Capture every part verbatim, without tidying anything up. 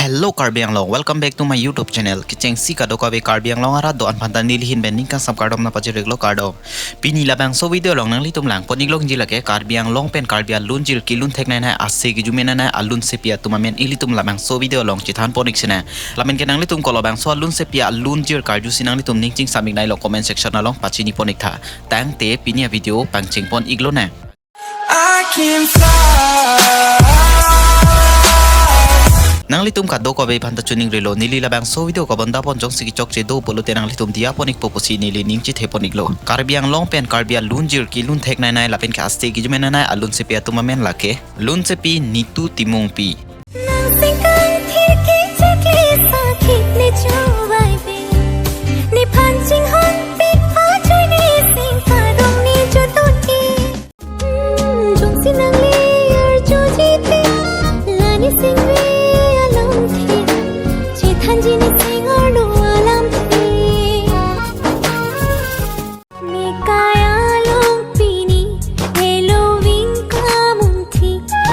Hello Karbi Anglong, welcome back to my YouTube channel. Kechengsi kadokave Karbi Anglong arat do-an aphanta neli ahin pen ning kangsam kardom nangpajir-iklo, kardom. Pini labangso video along nanglitum langpon-iklongji lake Karbi Anglong pen Karbi alunjir kelun theknei nei, ase kejume nei nei alunsepi atum amen ilitum labangso video along chethanpon-ik sinang. Lapen ke nanglitum ko labangso alunsepi alunjir karjusi nanglitum ning chingsam-ik nei lo comment section along pachinipon-iktha. Tangte pini avideo pangchengpon-iklonang. I can fly. Nanglitum kadokave aphanta choningrilo, neli labangso video kabondapon jongsi kechokche do pulote nanglitum diya pon-ikpo pusi neli ning chethepon-iklo. Karbi Anglong pen Karbi alunjir kelun theknei nei lapen ke ase kejume nei nei alunsepi atum amen lake lunsepi Nitu Timungpi. Nang singkai thir kechak le sakhi ne chovai be. Nephan chinghon pik pajoi ne sing karong ne jotun ke. Hmm, jongsi nangli arjuji te, la ne singve alamthe, chethanji ne sing arlo alamthe. Mekai along pini Halloween kamungthi,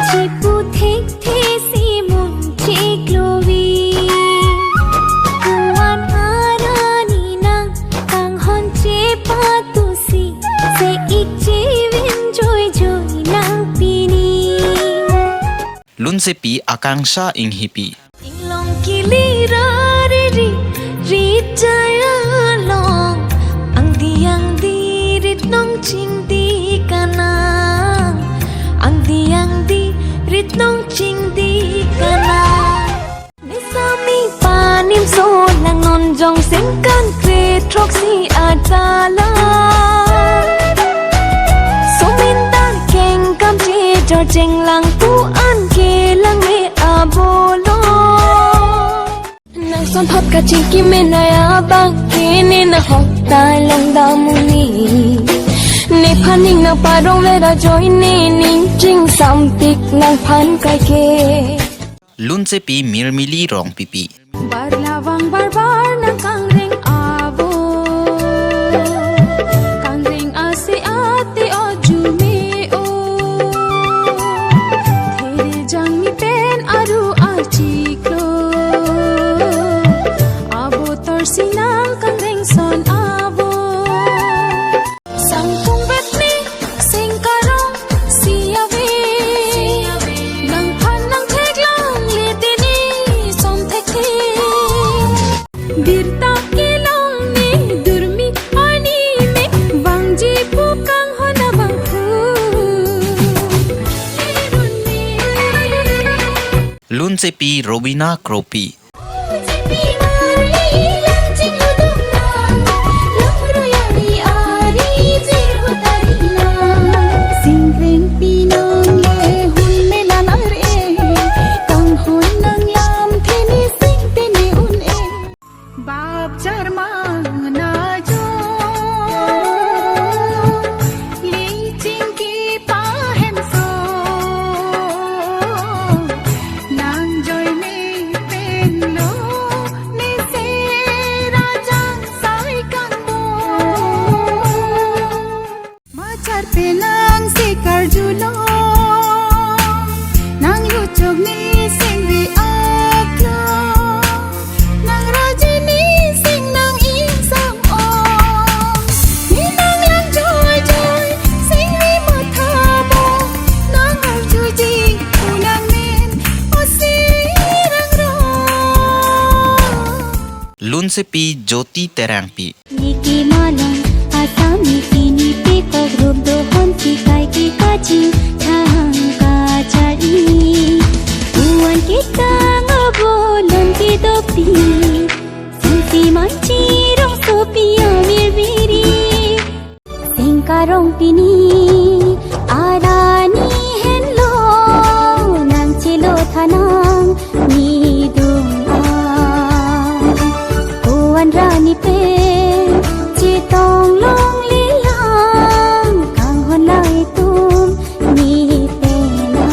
chipu thekthe si mungchiklo vi. Kuan arani nang kanghon chepatusi, se-ik chevin joijoi nang pini. Lunsepi Akangsha Inghipi. Inglong kili rariri, rit jaya long, angdi angdi rit nong chingdi kanang, angdi angdi rit nong chingdi kanang. Nesami panim so lang non jong singkan kre throksi atala. Sumintar kengkam chejor chenglang pu an kelang me abolo. Nang sonthot kachingki menai abang kene na hok ta long damuni. Nephan ning nangparong vera joine ning chingsampik nangphan kaike. Lunsepi Mirmili Rongpipi. Bar labang bar bar nang kangreng avo. Kangreng ase ate oju me o. There jangmi pen aru achiklo. Avo torsi nang kangreng son avo. Sangtung vet me sing karong si ave. Nangphan nang theklongle tini som thekthe. Birta kelong ne durmi ani me vangji pu kanghon abang thu. Lunsepi Robina Kropi. Singkreng pinang le hun melan ar e, kanghon nang lamthe ne sing te ne un e. Bap jarma na jo, li chingki pahenso, nang joine pen lo, ne se rajang sai kangbo. Machar penang si karjulong, nang luchok ne singve aklong, nang raji ne sing nang ingsam ong, ne nang lang joijoi, singve mathabo, nang arjuji, unang men, o sirang rong. Lunsepi Jyoti Terangpi. Niki malang asam niki ni pekok rup dohon si kaike kaching thang kachari. Puan kita ngabolon kedopi, sangsi manchi rongsopi amirmiri. Sing karong pini arani henlo nang chelo thanang nidung a. Kuan rani pen chetong longlelang kanghon lang itum ni pen a.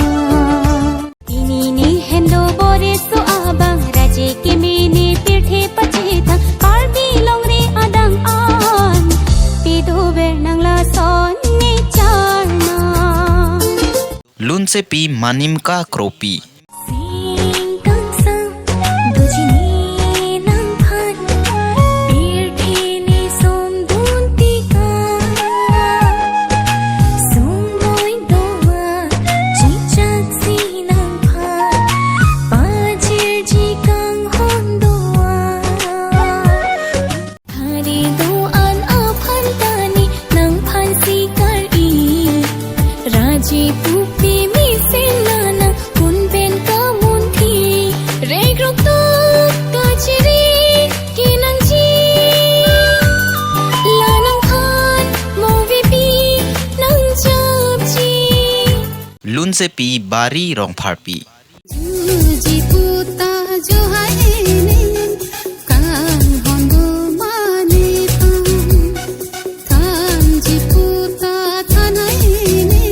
Pini ne henlo bore so abang raje keme ne pirthe pachethang Karbi longri adang an. Pido ver nang lason ne charna. Lunsepi Manimka Kropi. Sing kangsam Pupi mesen nana kun pen kamunthi, regrok tok kachiri kenangji. La nangphan movie pi nangjapji. Lunsepi Bari Rongpharpi. Juji puta juhaine, kanghon do mane pang. Thanji puta thanhaine,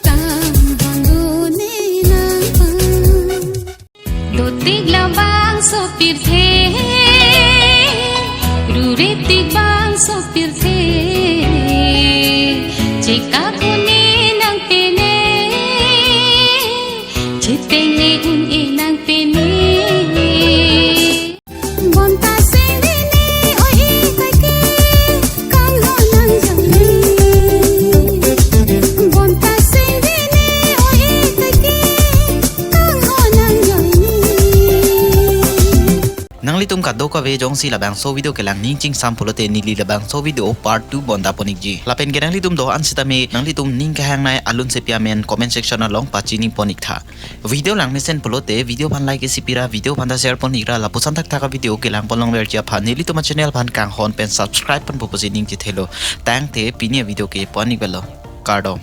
kanghon do ne nangpang. Dotik labangso pirthe, ruretik bangso pirthe, chekap un-e nangpene, cheteng-e un-e nangpene. Bonta seng dine, oi, oi, kaike, kanghon nangjoine. Bonta seng dine, oi, oi, kaike, kanghon nangjoine. Nanglitum kadokave jongsi labangso video kelang ning chingsam pulote neli labangso video part two bonta pon-ikji. Lapen ke nanglitum do-an sitame nanglitum ning kehangnei alunsepi amen comment section along pachini pon-ik tha. Video lang mesen pulote video aphan like isi pira, video aphan ta share pon-ikra, lapuson thakthak a video kelang pon longverji aphan nelitum a channel aphan kanghon pen subscribe ponpo pusi ning chethelo. Tangte pini a video ke pon-ik velo. Kardom.